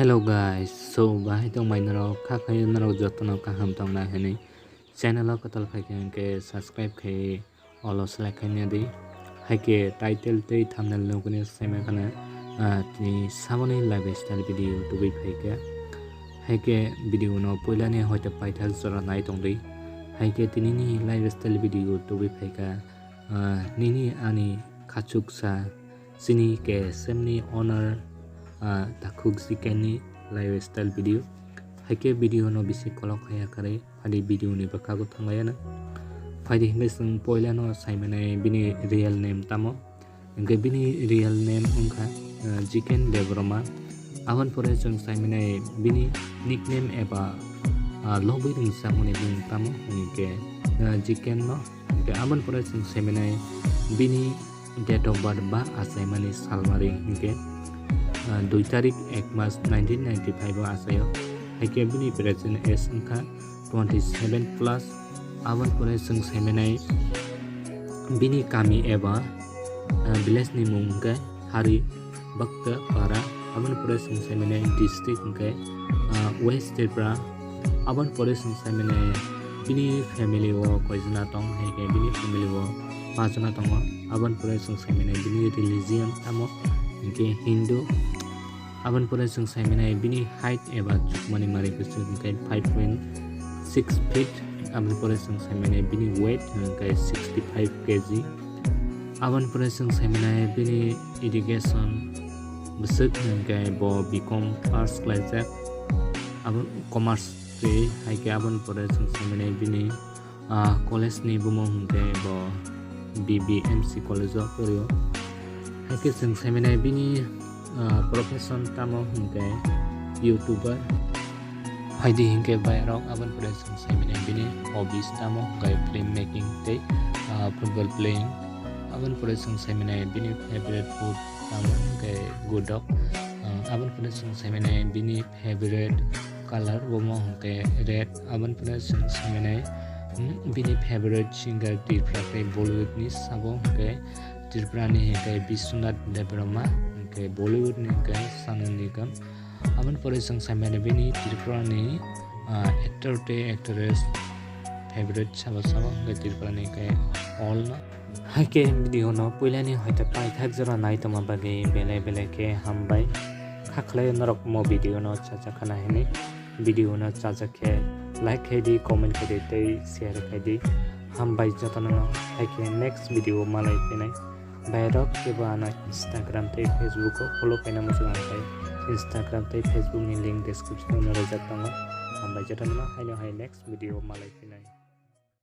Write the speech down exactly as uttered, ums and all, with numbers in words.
Hello guys, so bahai tongmai norok, kha khayo norok jotono kaham tongnai hinwi channel o kwtal phaikha hinkhe subscribe khai olo select khaina di. Haikhe title tei thumbnail nukuni saimankha na, ah, tini samani lifestyle video tubui phaikha. Haikhe video no puilani hoite paithak jora nai tongdi. Haikhe tinini lifestyle video tubui phaikha, ah, nini ani khachuksa chini K S M ni owner, ah, Takhuk Chicken ni lifestyle video. Haikhe video no bisi kolok haya kare. Phaidi video ni bwkhago thanglaiya na. Phaidi hinwi chwng poilano saimanai bini real name tamo. Hinkhe bini real name wngkha, ah, Jiken Debbarma. Aboni pore chwng saimanai bini nickname eba, ah, lobwi rwngsa hwnwi bini tamo hinkhe, ah, Jiken no. Hinkhe aboni pore chwng saimanai bini date of birth ba achaimani salmari hinkhe, ah, dui tarik ek mas nineteen ninety-five o achaio. Haikhe bini present age wngkha twenty seven plus. Aboni pore chwng saimanai bini kami eba, ah, village ni mung hwnkhe Hari Bakta Para. Aboni pore chwng saimanai district hwnkhe, ah, West Tripura. Aboni pore chwng saimanai bini family o koijona tong, haikhe bini family o pachjona tongo. Aboni pore chwng saimanai bini religion tamo hinkhe Hindu. Aboni pore chwng saimanai bini height eba chukmani mari bwswk hinkhe five point six feet. Aboni pore chwng saimanai bini weight hinkhe sixty five K G. Aboni pore chwng saimanai bini education bwswk hinkhe bo B Com pass khlaijak. Abo commerce twi haikhe aboni pore chwng saimanai bini ah, college ni bumung hwnkhe bo B B M C college o porio. Haikhe chwng saimanai bini, ah, profession tamo hwnkhe YouTuber. Phaidi hinkhe bayarok aboni pore chwng saimanai bini hobbies tamo hwnkhe film making tei, ah, football playing. Aboni pore chwng saimanai bini favorite food tamo hwnkhe godok. Ah, aboni pore chwng saimanai bini favorite color omo hwnkhe red. Aboni pore chwng saimanai, hmm, bini favorite singer Tripura tei Bollywood ni sabo hwnkhe Tripura ni hwnkhe Biswanath Debbarma, hwnkhe Bollywood ni hwnkhe Sonu Nigam. Aboni pore chwng saimanai bini Tripura ni, ah, actor tei actress favorite sabo sabo hwnkhe Tripura ni hwnkhe all no. Haikhe video no puilani hoite paithak jora nai tongma bagwi belai belai khe hambai. Kha khlai norok mo video no chacha khana hinwi video no chacha khe like khai di, comment khai di tei share khai di. Hambai jotono no. Haikhe next video malai phinai. Bairok kebo ano Instagram tei Facebook o follow khaina muchung ang khai Instagram tei Facebook ni link description o rwjak tongo. Hambai jotono no, haino hai next video malai phinai.